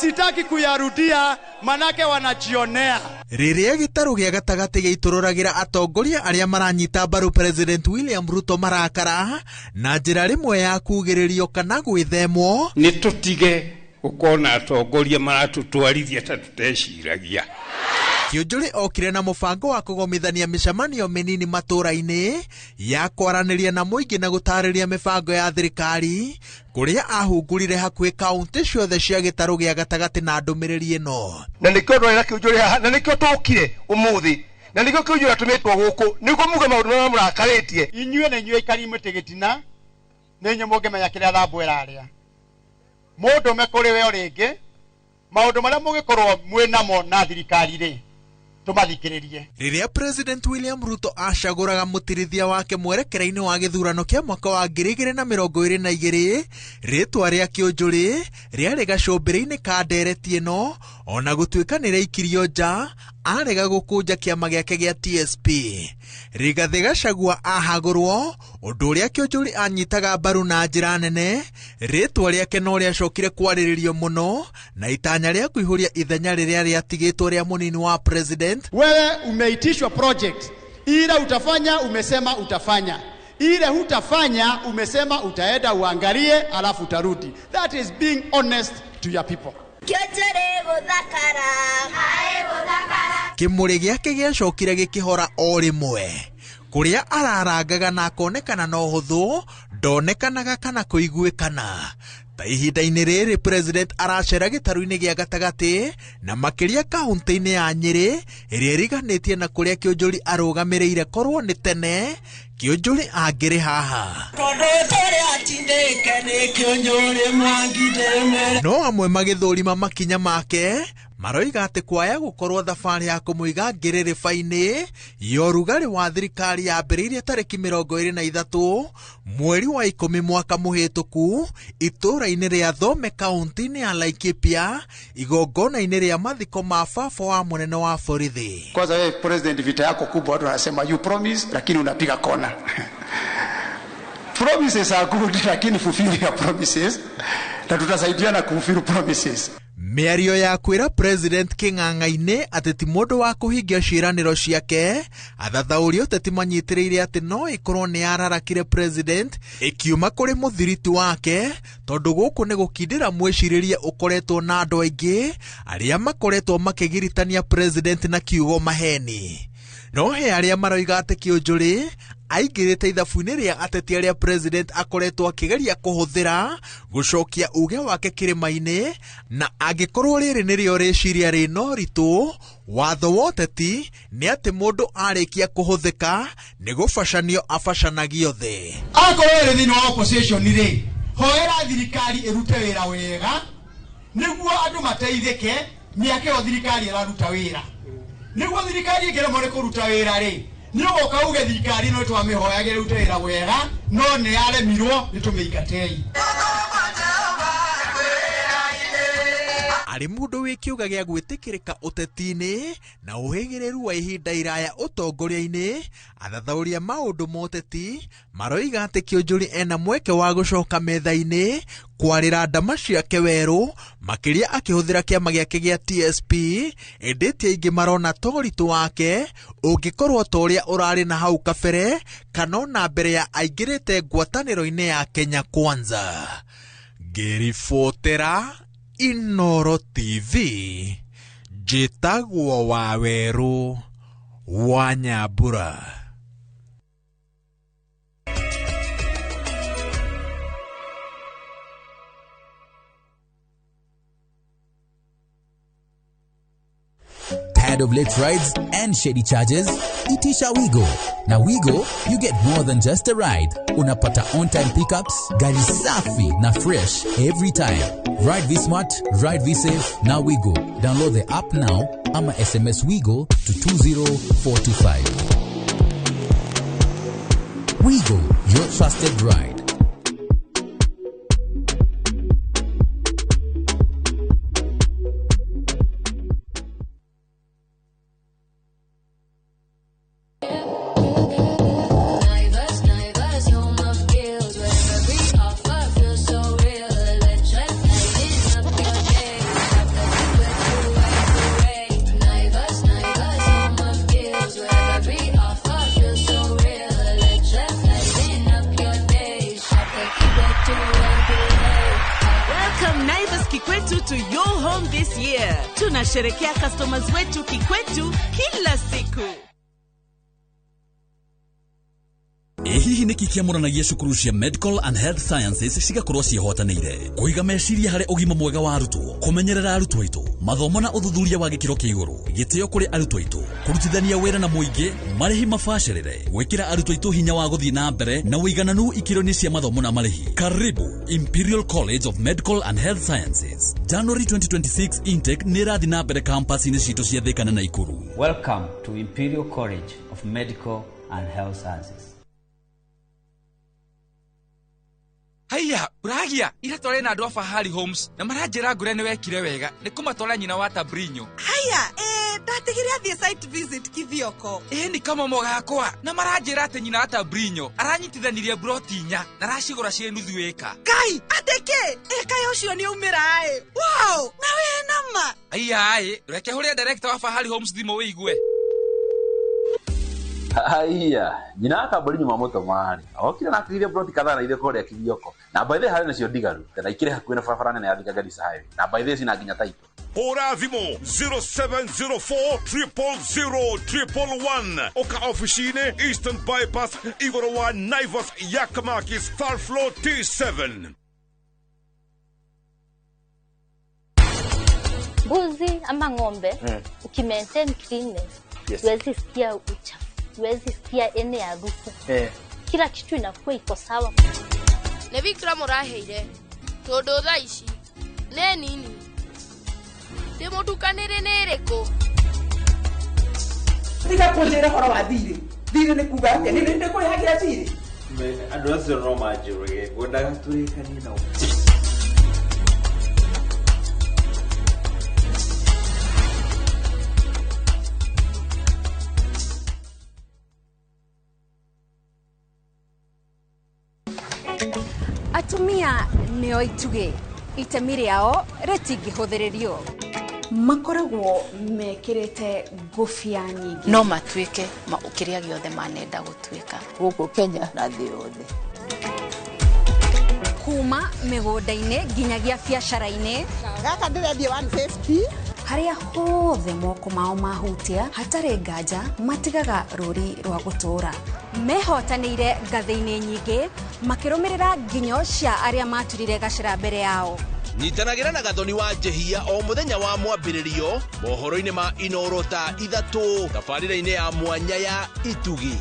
Sitaki kuyarudia manake wanajionea. Rĩrĩa gĩtarũ gĩa gatagatĩ gĩitũrũragĩra atongoria arĩa maranyita mbaru President William Ruto marakara na njĩra rĩmwe ya kugĩrĩrio kana gwĩthemwo, nĩ tũtige gũkorwo atongoria maratũtwarithia ta tũteciragia. Kĩũnjũri okire na mũbango wa kũgomithania mĩcemanio mĩnini matũũra-inĩ ya kwaranĩria na mũingĩ na gũtarĩria mĩbango ya thirikari, kũrĩa ahungurire hakuhĩ kaunti ciothe cia gĩtarũ gĩa gatagatĩ na ndũmĩrĩri ĩno. Na nĩkĩo ndwarĩ na Kĩũnjũri haha, na nĩkĩo tũkire ũmũthĩ, na nĩkĩo Kĩũnjũri atũmĩtwo gũkũ nĩguo muge maũndũ marĩa mũrakarĩtie. Inyuĩ na inyuĩ aikari mĩtĩ gĩtina nĩ inyuĩ mũngĩmenya kĩrĩa Thambwe ĩrarĩa. Mũndũme kũrĩ we o rĩngĩ maũndũ marĩa mũgĩkorwo mwĩ namo na thirikari rĩ, tũmathikĩrĩrie. Rĩrĩa President William Ruto acagũraga mũtirithia wake mwerekera-inĩ wa gĩthurano kĩa mwaka wa 2022, rĩtwa rĩa Kĩũnjũri rĩarĩ gacũmbĩrĩ-inĩ ka ndereti ĩno, ona gũtuĩka nĩ rĩaikirio nja arega gũkũnja kĩama gĩake gĩa TSP. Rigathĩ Gachagua ahagũrwo, ũndũ ũrĩa Kĩũnjũri anyitaga mbaru na njĩra nene, rĩtwa rĩake no rĩacokire kwarĩrĩrio mũno na itanya rĩa kũihũria ithenya rĩrĩa rĩatigĩtwo rĩa mũnini wa president. Wewe umeitishwa project Ile utafanya umesema utafanya, ile hutafanya umesema utaenda uangalie, alafu utarudi. That is being honest to your people. Kĩonjũrĩ gũthakara. Kĩmũrĩ gĩake gĩacokire gĩkĩhora o rĩmwe kũrĩa ararangaga na akonekana na ũhũthũ ndonekanaga kana kũiguĩkana. Ta ihinda-inĩ rĩrĩ president aracera gĩtarũ-inĩ gĩa gatagatĩ na makĩria kaunti-inĩ ya Nyĩrĩ ĩrĩa ĩriganĩtie na kũrĩa Kĩũnjũri arũgamĩrĩire korwo nĩ tene Kĩũnjũri angĩrĩ haha. No amwe magĩthũrima makinya make maroiga atĩ kwaya gũkorwo thabarĩ ya kũmũiga ngĩrĩrĩba-inĩ ya ũrugarĩ wa thirikari yambĩrĩirie tarĩki 23 mweri wa 10 mwaka mũhĩtũku itũũra-inĩ rĩa Thome kaunti-inĩ ya Laikipia igongona-inĩ rĩa mathiko ma baba wa mũnene wa borithi. Kwanza wewe president, vita yako kubwa, watu wanasema you promise lakini unapiga kona. Promises are good, lakini fulfill your promises, na tutasaidiana kufulfill promises. Mĩario ya kwĩra president kĩng'ang'a-inĩ atĩ ti mũndũ wa kũhingia ciĩranĩro ciake athathaũri ũteti manyitĩrĩire atĩ no ĩkorwo nĩ yararakire president ĩkiuma kũrĩ mũthiriti wake tondũ gũkũ nĩ gũkindĩra mwĩcirĩrie ũkoretwo na andũ aingĩ arĩa makoretwo makĩgiritania president na kiugo maheni. No he arĩa maroiga atĩ Kĩũnjũrĩ aingĩrĩte ithabu-inĩ rĩa ateti arĩa president akoretwo akĩgeria kũhũthĩra gũcokia uge wake kĩrĩma-inĩ, na angĩkorwo rĩrĩ nĩrĩo rĩciria rĩna ũritũ watho wa ũteti nĩ atĩ mũndũ arĩkia kũhũthĩka nĩ gũbacanio abacanagio thĩ. Akorwo ĩrĩ thĩinĩ wa opposition rĩ, hoera thirikari ĩrute wĩra wega nĩguo andũ mateithĩke mĩaka ĩyo thirikari ĩraruta wĩra. Nĩguo thirikari ĩngĩremwo nĩ kũruta wĩra rĩ, nĩũgoka uge thirikari no twamĩhoyagĩra ĩrute wĩra wega no nĩ yaremirwo nĩ tũmĩingatei. Arĩ mũndũ wĩ kĩũga gĩa gwĩtĩkĩrĩka ũteti-inĩ na ũhĩgĩrĩru wa ihinda iraya ũtongoria-inĩ, athathaũri a maũndũ ma ũteti maroiga atĩ Kĩũnjũri ena mweke wa gũcoka metha-inĩ kwarĩra ndama ciake werũ makĩria akĩhũthĩra kĩama gĩake gĩa TSP, ĩndĩ ti aingĩ marona ta ũritũ wake ũngĩkorwo ta ũrĩa ũrarĩ na hau kabere kana ona mbere ya aingĩrĩte ngwatanĩro-inĩ ya Kenya Kwanza. Ngĩribotera Inoro TV, njĩtagwo Wawerũ wa Nyambura. Tired of late rides and shady charges? Itisha Wigo. Now Wigo, you get more than just a ride. Unapata on-time pickups, gari safi na fresh every time. Ride V-Smart, ride V-Safe, now Wigo. Download the app now ama SMS Wigo to 20425. Wigo, your trusted ride. Kikwetu to your home this year. Tunasherekea customers wetu Kikwetu kila siku. Hihi nĩkĩ kĩamũranagia cukuru cia Medical and Health Sciences cigakorwo ciĩhotanĩire kũiga meciria harĩ ũgima mwega wa arutwo, kũmenyerera arutwo aitũ, mathomo na ũthuthuria wa gĩkĩro kĩa igũrũ, gĩtĩo kũrĩ arutwo aitũ, kũrutithania wĩra na mũingĩ, marĩhi mabacĩrĩre, gwĩkĩra arutwo aitũ hinya wa gũthiĩ na mbere na ũigananu ikĩro-inĩ cia mathomo na marĩhi. Karibu Imperial College of Medical and Health Sciences. January 2026 intake nĩ ĩrathiĩ na mbere campus-inĩ citũ cia Thika na Nakuru. Welcome to Imperial College of Medical and Health Sciences. Haiya, uragia ira tware na andu a Fahari Homes na maranjira ngure ni wekire wega ni kumatwara nyina wa Tabrinyo. Haiya, ndatigire athie site visit Kithioko. Ni kama mogakwa na maranjira ati nyina wa Tabrinyo aranyitithanirie broti inya na aracigura cie nuthu eka. Kai, ateke eka ucio ni umira ai. Wow, na we nama. Haiya, reke huria director wa Fahari Homes thimo wigue. Haiya, nyina akambũri nyuma mũtomarĩ. Okire na akĩgiria ploti kadhaa na ithuĩ kũrĩa Kithioko. Na by the way harĩ nacio ndigaru. Na ikĩrĩ hakuhĩ na barabara nene ya Thika Garissa Highway. Na by the way cina nginya title. Hũra thimũ 0704 000 111 ũka ofici-inĩ Eastern Bypass igũrũ wa Naivas ya Kamakis third floor T7. Mbuzi ama ng'ombe ukimaintain cleanness, huwezi sikia uchafu, huwezi sikia ene harufu. Kila kitu inakuwa iko sawa. Nĩ bikira mũraheire tondũ thaa ici nĩ nini ndĩmũtukanĩre nĩ ĩrĩkũ? Tiga kũnjĩra ũhoro wa thirĩ. Thirĩ nĩ kuga atĩa? Nĩ ndĩkũrĩhagĩra thirĩ? Andũ acio no manjũrage, ngwendaga tũrĩkanie nao. Atumia nĩo itugĩ, itemi rĩao rĩtingĩhũthĩrĩrio. Makoragwo mekĩrĩte ngũbia nyingĩ. No matuĩke kĩrĩa gĩothe manenda gũtuĩka. Gũkũ Kenya na thĩ yothe. Kuma mĩgũnda-inĩ nginyagia biacara-inĩ. Gaka ndĩrendia 150. Harĩa hothe moko mao mahutia hatarĩ nganja matigaga rũri rwa gũtũũra. Mehotanĩire ngathĩ-inĩ nyingĩ makĩrũmĩrĩra nginyo cia arĩa maturire gacĩra mbere yao. Nyitanagĩra na Gathoni wa Njehia o mũthenya wa mwambĩrĩrio mohoro-inĩ ma Inoro thaa 3 tabarĩra-inĩ ya mwanya ya Itugi.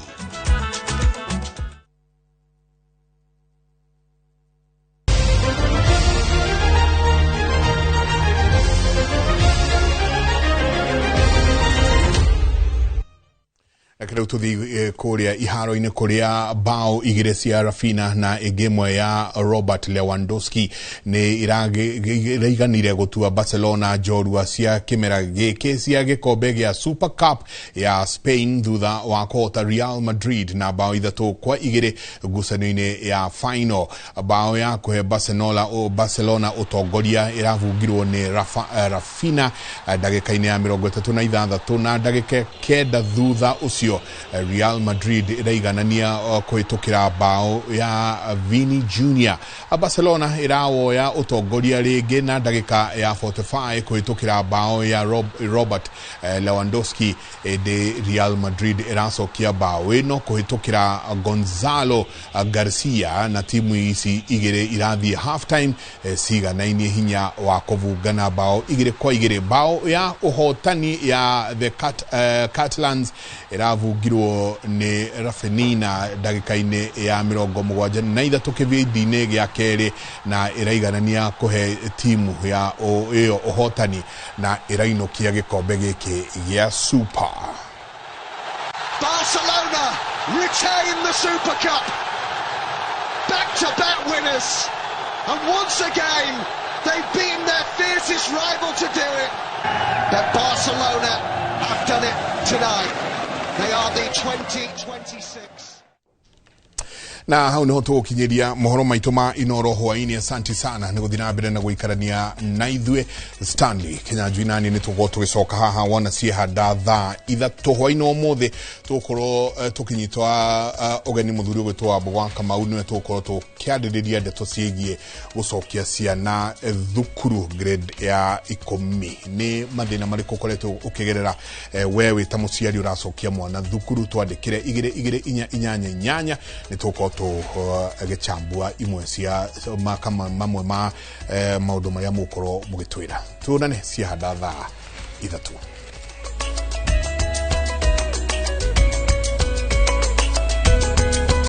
Reke rĩu tũthiĩ kũrĩa iharo-inĩ kũrĩa bao 2 cia Rafinha na ĩngĩ ĩmwe ya Robert Lewandowski nĩ iraiganire gũtua Barcelona njorua cia kĩmera gĩkĩ cia gĩkombe gĩa Super Cup ya Spain thutha wa kũhota Real Madrid na bao 3-2 ngucanio-inĩ ya final. Bao ya kũhe Barcelona ũtongoria ĩrabungirwo nĩ Rafinha ndagĩka-inĩ ya 36 na ndagĩka 9 thutha ũcio Real Madrid ĩraiganania kũhĩtũkĩra bao ya Vini Junior. Barcelona ĩrawoya ũtongoria rĩngĩ na ndagĩka ya 45 kũhĩtũkĩra bao ya Robert Lewandowski, ĩndĩ Real Madrid ĩracokia bao ĩno kũhĩtũkĩra Gonzalo Garcia, na timu ici igĩrĩ irathiĩ half time ciganainie hinya wa kũbungana bao 2-2. Bao ya ũhotani ya the Catalans ĩrabungirwo nĩ Rafinha ndagĩka-inĩ ya 73 kĩbindi-inĩ gĩa kerĩ, na ĩraiganania kũhe timu ya ĩyo ũhotani na ĩrainũkia gĩkombe gĩkĩ gĩa Super. Barcelona retain the Super Cup, back-to-back winners, and once again they've beaten their fiercest rival to do it. But Barcelona have done it tonight. They are the 2026. Na hau niho tũgũkinyĩria mohoro maitũ ma Inoro hwaĩ-inĩ. Asante sana nĩ gũthiĩ na mbere na gũikarania na ithuĩ. Stanley Kinyanjui nani nĩ tũgũkorwo tũgĩcoka haha wona ciehanda thaa 3 hwaĩ-inĩ ũmũthĩ. Tũgũkorwo tũkĩnyitwo ũgeni mũthuri ũgwĩtwo Wambũgũ wa Kamau, nĩwe tũgũkorwo tũkĩarĩrĩria ndeto ciĩgiĩ gũcokia ciana thukuru grade ya 10. Nĩ mathĩna marĩkũ ũkoretwo ũkĩgerera we wĩ ta mũciari ũracokia mwana thukuru? Twandĩkĩre 2 2 4 8 8 nĩ tũgũkorwo tũgĩchambua imwe cia mamwe ma maũndũ marĩa mũgũkorwo mũgĩtwĩra. Tuonane ciahanda thaa 3.